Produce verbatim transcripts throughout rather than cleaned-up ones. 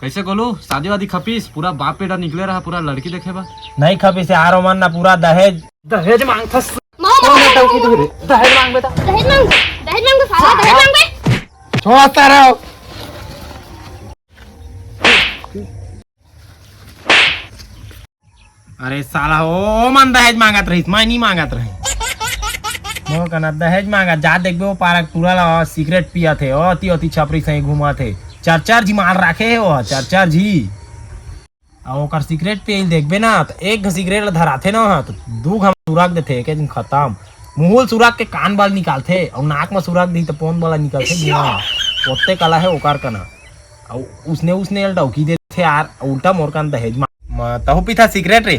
कैसे गोलू, शादी वादी खपीस? पूरा बाप बेटा निकले रहा, पूरा लड़की देखे बा। नहीं खपीस यार, ओमन ना पूरा दहेज। दहेज मांगथस? मामा, कौन मामा, है टंकी मामा। दूर? दहेज मांग बेटा। दहेज मांग, दहेज मांग, साला दहेज मांग बे। छोड़ सारा। अरे साला, ओ, ओमन दहेज मांगत रहिस, मैं नहीं मांगत रही। मोर कना दहेज मांगत, जा देखबे, ओ पारक टूरा ला सिगरेट पियत हे, ओ अति अति छपरी सही घूमत हे, चार चार जी मार राखे हे, ओ चार चार जी। अउ ओकर सिगरेट पिए ल देखबे ना, त एक घ सिगरेट ला धराथे ना, त दू घ सुराख देथे, एक दिन खत्म। मुहूल सुराख के कान बाल निकालथे, अउ नाक म सुराख दी, त पोंद वाला निकलथे धुआं। ओत्ते कला हे ओकर कना। अउ उसने, उसने ल डौकी देथे यार, उल्टा मोर कान दहेज मा। म-, तहू पीथा सिगरेट रे?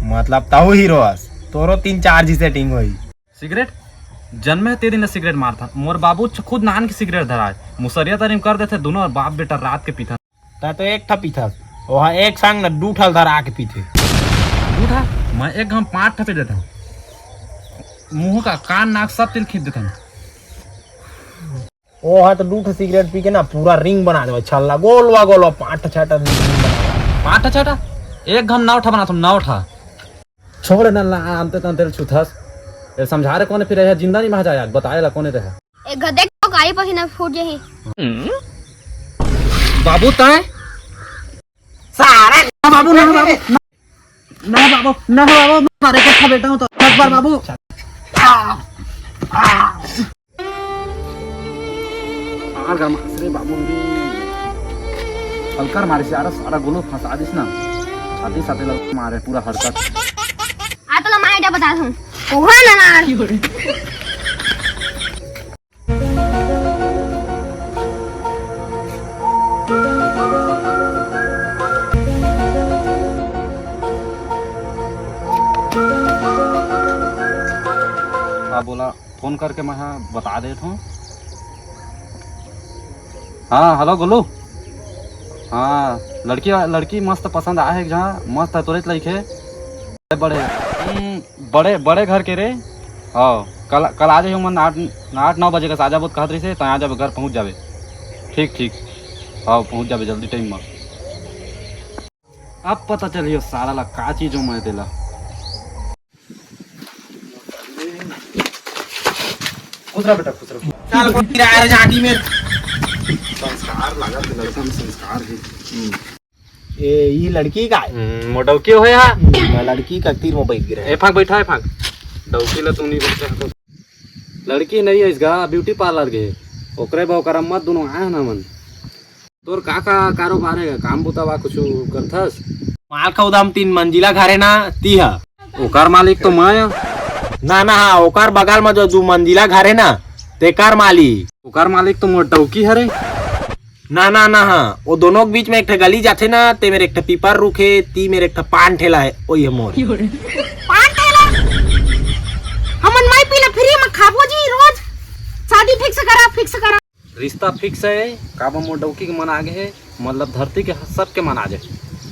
मतलब तहू हीरो हस? तोरो तीन चार जी सेटिंग होई। सिगरेट? जन्मे ते दिन ले सिगरेट मारथन। मोर बाबू छ-, खुद नान के सिगरेट धराए। मुसरिया तरी म कर देथे, दुनों बाप बेटा रात के पीथन। त तो एक ठा पीथस, ओहा एक संग न दू ठा धरा के पीथे। दू ठा? मैं एक घाम पांच ठा पी देथन। मुंह का कान नाक सब तिल खींच देथन। ओहा तो दू ठा सिगरेट पी के ना पूरा रिंग बना देवे, छल्ला गोलवा गोलवा, पांच ठा छह ठा रिंग बना देवे। पांच ठा छह ठा? एक घाम नौ ठा बनाथन, नौ ठा। छोड़ ना ला, अंते तंते ल छुथस। ए समझा रे कोने फिरे हे, जिंदा नहीं महा जाए, बताए ला कोने रहे। एक घ देख तो गाड़ी पसीना फूट जाही। बाबू तय? सारा ना बाबू, ना बाबू, ना, ना बाबू, ना बाबू, मारे के था बेटा हूँ तो। एक बार बाबू। सार गा मास रे बाबू रे। हल्कर मारे से आरा सारा गोलू फंसा दिस ना। छाती साथे लग मारे पूरा हरकत। आ तो ला मैं आइडिया बता दूं। ओहा ना ना। हाँ, बोला। फोन करके मैं हा बता देत हूँ। हाँ, हेलो गोलू। हाँ, लड़की, लड़की मस्त पसंद आए हे एक जहाँ, मस्त हे, तोरेच लाइक हे। बड़े, हम्म, बड़े, बड़े घर के रे। हाँ, कल, कल आ जाइए, मन आठ, आठ नौ बजे का साजा बहुत कहत रही से, तो आ जाबे, घर पहुँच जाबे। ठीक, ठीक। हाँ, पहुँच जाबे जल्दी टाइम में। अब पता चलियो सारा ला का चीज हो मैं तेला। खुश रह बेटा, खुश रह। चल, कोई आ रहा झांकी में। संस्कार लागत है, लड़का में संस्कार है। हम्म। ए, ये लड़की का है? हम्म, मोटौकी हो या? हम्म, लड़की का तीर में बैठ गिरा है। ए, फाक बैठा है, फाक। डौकी ला तू नहीं बैठा है तो। लड़की नहीं है इसका, ब्यूटी पार्लर के। ओकरे बा ओकर अम्मा दोनों आए हैं ना मन। तोर का का कारोबार हे, काम बुता वा कुछु करथस? माल का उदाम तीन मंजिला घर हे ना, ती हा। ओकर मालिक तो मैं आ। ना, ना, हाँ, ओकर बगल में जो दू मंजिला घर हे ना, तेकर मालिक। ओकर मालिक तो मोर डौकी हरे। ना, ना, ना, हाँ, वो दोनों के बीच में एक ठे गली जाथे ना, ते मेर एक ठे पीपर रुख हे, ती मेर एक ठे पान ठेला हे, ओही हे मोर। पान ठेला? हमन माई पीला फ्री में खाबो जी रोज। शादी फिक्स करा, फिक्स करा। रिश्ता फिक्स हे, काबर मोर डौकी के मन आगे हे, मतलब धरती के सबके मन आगे।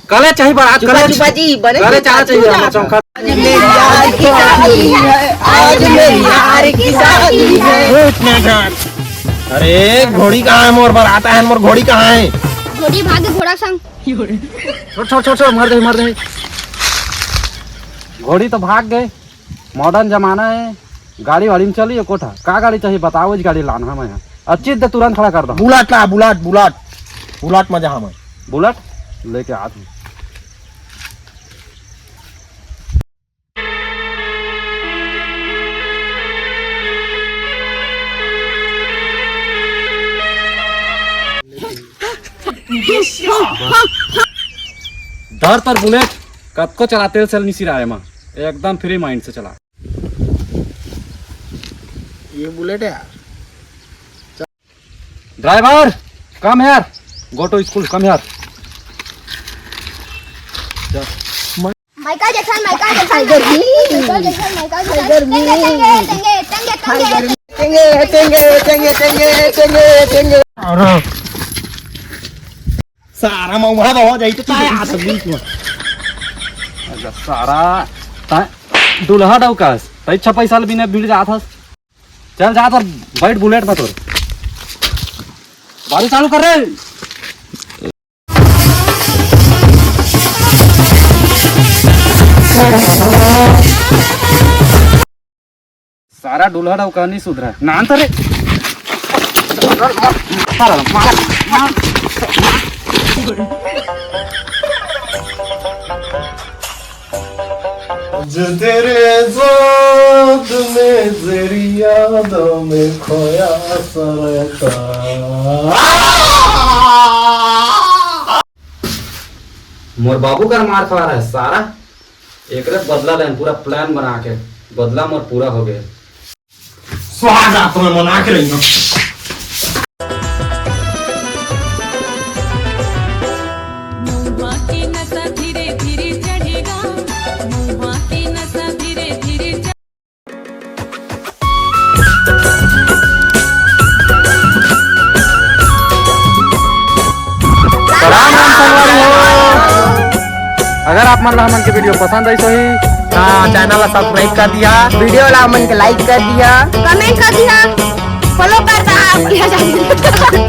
कले चाही बारात, चुपा, कले चुपा जी, बने करे चुपा, चाहना चाहिए, चुपा। हमर चौखट। आज मेरी यार की शादी है, आज मेरी यार की शादी है। रुक ना जान। अरे, घोड़ी कहाँ है मोर, बारात आए हे मोर, घोड़ी कहाँ है? घोड़ी भागे घोड़ा संग। छोड़, छोड़, छोड़, छोड़, मर दे, मर दे। घोड़ी तो भाग गए। मॉडर्न जमाना हे, गाड़ी वाड़ी में चली कोठा। का गाड़ी चाहिए बताओ, इस गाड़ी लाना हे मैं। अच्छी दे तुरंत खड़ा कर दो। बुलेट ला, बुलेट, बुलेट। बुलेट में जहाँ मैं। बुलेट लेके आ तू। धर तर बुलेट, कतको चला तेल सेल निसी रहा हे माँ। एकदम फ्री माइंड से चला। ये बुलेट है यार। Driver, come here. Go to school, come here. Michael Jackson, Michael Jackson, Michael Jackson, Michael Jackson. टेंगे, टेंगे, टेंगे, टेंगे, टेंगे। अरे सारा मौहा हो जाई तो ताय आ सब बीच में। अच्छा, सारा ताय दुल्हा डौकस, ताय छह पैसा ले बिना भीड़ जात हस। चल जा तर, बैठ बुलेट में तोर। गाड़ी चालू कर रे। सारा डुलहड़ अउ कहनी सुधरा नान तरे। जो तेरे याद में, तेरी यादों में खोया सा रहता। मोर बाबू कर मार खवा रहा है सारा। एकरे बदला लेन, पूरा प्लान बना के। बदला मोर पूरा हो गया। स्वाद आप तुम्हें मना के रही। महुआ के नशा धीरे धीरे चढ़ेगा, महुआ के नशा धीरे धीरे चढ़- राम राम संगवारी हो। अगर आप मन ला हमन के वीडियो पसंद आई सही, हाँ, चैनल ला सब्सक्राइब कर दिया। वीडियो ला हमन के लाइक कर दिया। कमेंट कर दिया। फॉलो कर दिया।